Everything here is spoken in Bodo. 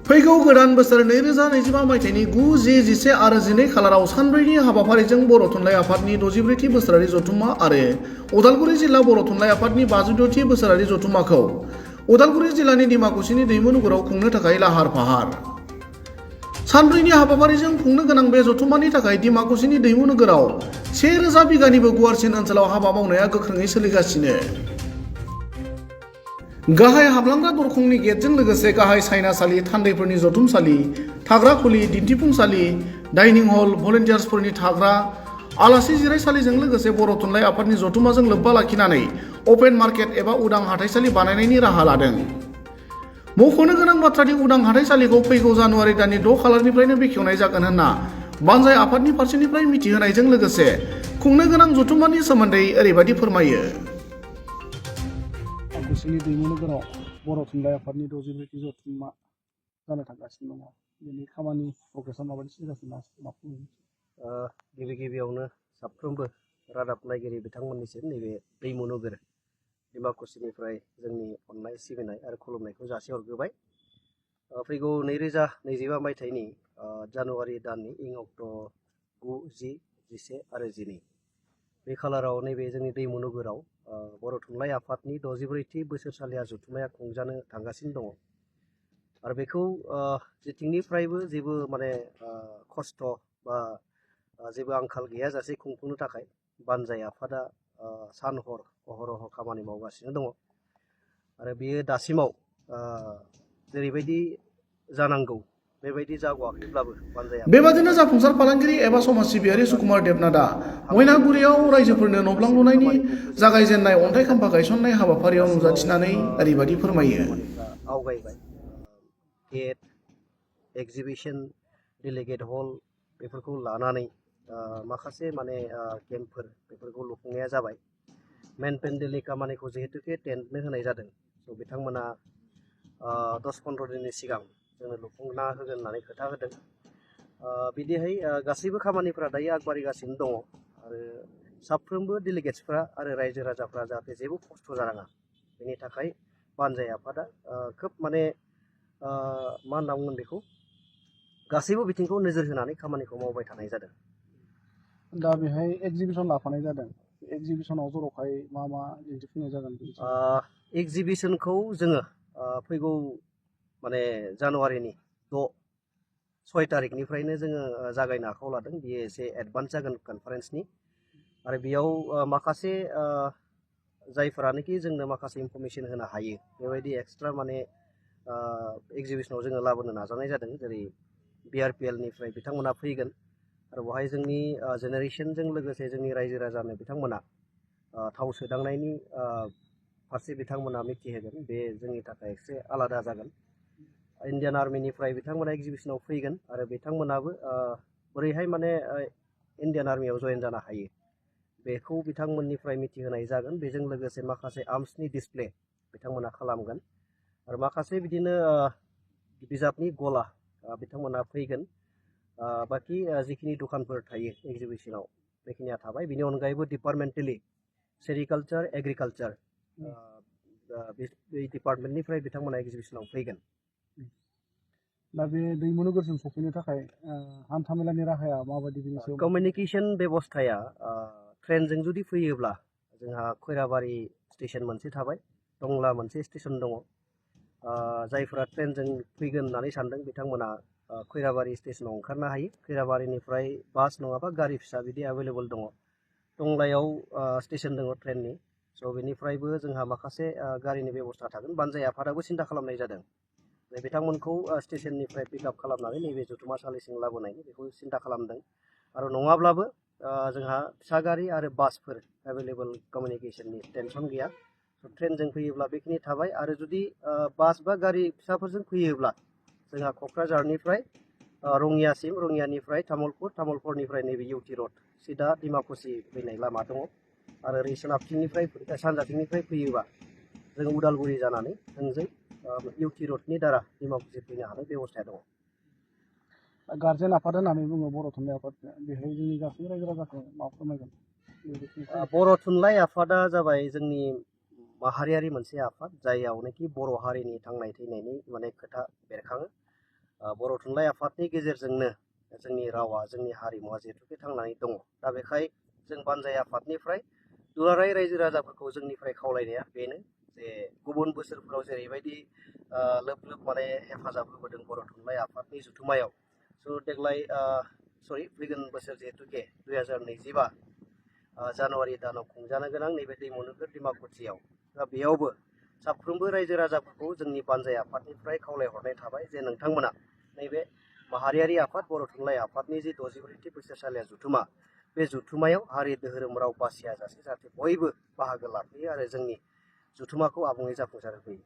फैगौ गोदान बोसोर 2025 मायथाइनि 9, 10, 11 आरो 12 खालाराव सानब्रैनि हाबाफारिजों बर' थुनलाइ आफादनि 64थि बोसोरारि जथुम्मा आरो उदालगुरि जिल्ला बर' थुनलाइ आफादनि 56थि बोसोरारि जथुम्माखौ उदालगुरि जिल्लानि डिमाकुसिनि दैमुनगुराव खुंनो थाखाय लाहार फाहार। सानब्रैनि हाबाफारिजों खुंनो गोनां बे जथुम्मानि थाखाय डिमाकुसिनि दैमुनगुराव 1000 बिगानिबो गुवारसिन ओनसोलाव हाबा मावनाया गोख्रोङै सोलिगासिनो। गाहाय हाबलांग्रा दरखंनि गेटजों लोगोसे गाहाय सायनासालि, थान्दैफोरनि जथुमसालि, थाग्रा खुलि, दिन्थिफुंसालि, डाइनिं हल, भलन्टियार्सफोरनि थाग्रा, आलासि जिरायसालिजों लोगोसे बर' थुनलाइ आफादनि जथुम्माजों लोब्बा लाखिनानै अपेन मार्केट एबा उदां हाथाइसालि बानायनायनि राहा लादों। मख'नो गोनां बाथ्रादि उदां हाथाइसालिखौ फैगौ जानुवारि दाननि 6 खालारनिफ्रायनो बेखेवनाय जागोन होनना बानजाय आफादनि फारसेनिफ्राय मिथिहोनायजों लोगोसे खुंनो गोनां जथुम्मानि सोमोन्दै ओरैबायदि फोरमायो। डिमाकुसिनि दैमुनगुराव बर' थुनलाइ आफादनि 64थि जथुम्मा जानो थांगासिनो दङ। बेनि खामानि प्रग्रेसा माबायदि सोलिगासिनो गिबि गिबियावनो साफ्रोमबो रादाब नायगिरि बिथांमोननिसिम नैबे दैमुनगर डिमाकुसिनिफ्राय जोंनि अननाय सिबिनाय आरो खुलुमनायखौ जासिहरग्रोबाय। फैगौ 2025 मायथाइनि जानुवारि दाननि इं अक्ट' 9, 10, 11 आरो 12 बे खालाराव नैबे जोंनि दैमुनगुराव बर' थुनलाइ आफादनि 64थि बोसोरसालिया जथुम्माया खुंजानो थांगासिनो दङ आरो बेखौ जेथिंनिफ्रायबो जेबो माने खस्थ' बा जेबो आंखाल गैयाजासे खुंफुंनो थाखाय बानजाय आफादा सान हर अहरह खामानि मावगासिनो दङ आरो बियो दासिमाव जेरैबायदि जानांगौ बेबायदि जागोआखैब्लाबो बेबादिनो जाफुंसार फालांगिरि एबा समाज सिबियारि सुकुमार देबनाथआ मयनागुरियाव रायजोफोरनो न'ब्लां लुनायनि जागायजेननाय अन्थाइ खाम्फा गायसननाय हाबाफारियाव नुजाथिनानै ओरैबायदि फोरमायो। आवगायबाय गेट, एक्जिबिसन, डेलिगेट हल बेफोरखौ लानानै माखासे माने केम्पफोर बेफोरखौ लुफुंनाया जाबाय। मेन पेन्डेलनि खामानिखौ जिहेतुके टेन्टनो होनाय जादों, स' बिथांमोना 10-15 दिननि सिगां जोंनो लुफुंना होगोन होननानै खोथा होदों। बिदिहाय गासैबो खामानिफोरा दायो आगबारिगासिनो दङ आरो साफ्रोमबो डेलिगेट्सफ्रा आरो रायजो राजाफ्रा जाहाथे जेबो खस्थ' जानाङा बेनि थाखाय बानजाय आफादा खोब माने मा होनना बुंगोन बेखौ गासैबो बिथिंखौ नोजोर होनानै खामानिखौ मावबाय थानाय जादों। दा बेहाय एक्जिबिसन लाफानाय जादों। एक्जिबिसनाव जर'खायै मा मा दिन्थिफुंनाय जागोन? एक्जिबिसनखौ जोङो फैगौ माने जानुवारिनि 6 तारिखनिफ्रायनो जोङो जागायनो आखायाव लादों। बियो एसे एडभान्स जागोन कनफारेन्सनि आरो बेयाव माखासे जायफोरानोखि जोंनो माखासे इनफरमेसन होनो हायो बेबायदि एक्सट्रा माने एक्जिबिसनाव जोङो लाबोनो नाजानाय जादों। जेरै BRPLनिफ्राय बिथांमोना फैगोन आरो बेवहाय जोंनि जेनेरेसनजों लोगोसे जोंनि रायजो राजानो बिथांमोना थाव सोदांनायनि फारसे बिथांमोना मिथिहोगोन। बे जोंनि थाखाय एसे आलादा जागोन। इन्डियान आर्मिनिफ्राय बिथांमोना एक्जिबिसनाव फैगोन आरो बिथांमोनाबो बोरैहाय माने इन्डियान आर्मियाव जयेन जानो हायो बेखौ बिथांमोननिफ्राय मिथिहोनाय जागोन। बेजों लोगोसे माखासे आर्म्सनि डिसप्ले बिथांमोना खालामगोन आरो माखासे बिदिनो बिजाबनि गला बिथांमोना फैगोन। बाखि जिखिनि दखानफोर थायो एक्जिबिसनाव बेखिनिया थाबाय। बिनि अनगायैबो डिपार्टमेन्टेलि सेरिकालचार, एग्रिकालचार बे डिपार्टमेन्टनिफ्राय बिथांमोना एक्जिबिसनाव फैगोन। दा बे दैमुनगुरसिम सफैनो थाखाय हान्थामेलानि राहाया माबायदि? बेनि सायाव कमिउनिकेसन बेबस्थाया ट्रेनजों जुदि फैयोब्ला जोंहा खैराबारि स्टेसन मोनसे थाबाय, टंला मोनसे स्टेसन दङ। जायफोरा ट्रेनजों फैगोन होननानै सानदों बिथांमोना खैराबारि स्टेसनाव ओंखारनो हायो। खैराबारिनिफ्राय बास नङाबा गारि फिसा बिदि एभेलेबल दङ। टंलायाव स्टेसन दङ ट्रेननि, स' बेनिफ्रायबो जोंहा माखासे गारिनि बेबस्था थागोन। बानजाय आफादाबो सिन्था खालामनाय जादों बिथांमोनखौ स्टेसननिफ्राय पिकआप खालामनानै नैबे जथुम्मासालिसिम लाबोनायनि बेखौ सिन्था खालामदों आरो नङाब्लाबो जोंहा फिसा गारि आरो बासफोर एभेलेबल कमिउनिकेसननि टेनसन गैया। ट्रेनजों फैयोब्ला बेखिनि थाबाय आरो जुदि बास बा गारि फिसाफोरजों फैयोब्ला जोंहा क'क्राझारनिफ्राय रङियासिम, रङियानिफ्राय तामुलपुर, तामुलपुरनिफ्राय नैबे इउटि रड सिदा डिमाकुसि फैनाय लामा दङ आरो ओरै सोनाबथिंनिफ्राय सानजाथिंनिफ्राय फैयोबा जों उदालगुरि जानानै थोंजों इउटि रडनि दारा डिमाकुसि फैनो हानाय बेबस्थाया दङ। गार्जेन आफाद होननानै बुङो बर' थुनलाइ आफाद, बेहाय जोंनि गासै रायजो राजाखौ मा फोरमायगोन? बर' थुनलाइ आफादा जाबाय जोंनि माहारियारि मोनसे आफाद जायावनोखि बर' हारिनि थांनाय थैनायनि माने खोथा बेरखाङो। बर' थुनलाइ आफादनि गेजेरजोंनो जोंनि रावा जोंनि हारिमुवा जिहेतुके थांनानै दङ। दा बेखाय जों बानजाय आफादनिफ्राय दुलाराय रायजो राजाफोरखौ जोंनिफ्राय खावलायनाया बेनो जे गुबुन बोसोरफोराव जेरैबायदि लोब लोब माने हेफाजाब होबोदों बर' थुनलाइ आफादनि जथुमायाव स' देग्लाय फैगोन बोसोर जिहेतुके 2025 जानुवारि दानाव खुंजानो गोनां नैबे दैमुलुगुर डिमाकुसियाव दा बेयावबो साफ्रोमबो रायजो राजाफोरखौ जोंनि बानजाय आफादनिफ्राय खावलायहरनाय थाबाय जे नोंथांमोना नैबे माहारियारि आफाद बर' थुनलाइ आफादनि जि 64थि बोसोरसालिया जुथुमा बे जुथुमायाव हारि धोरोम राव बासियाजासे जाहाथे बयबो बाहागो लाफैयो आरो जोंनि जुथुमाखौ आबुङै जाफुंसार होफैयो।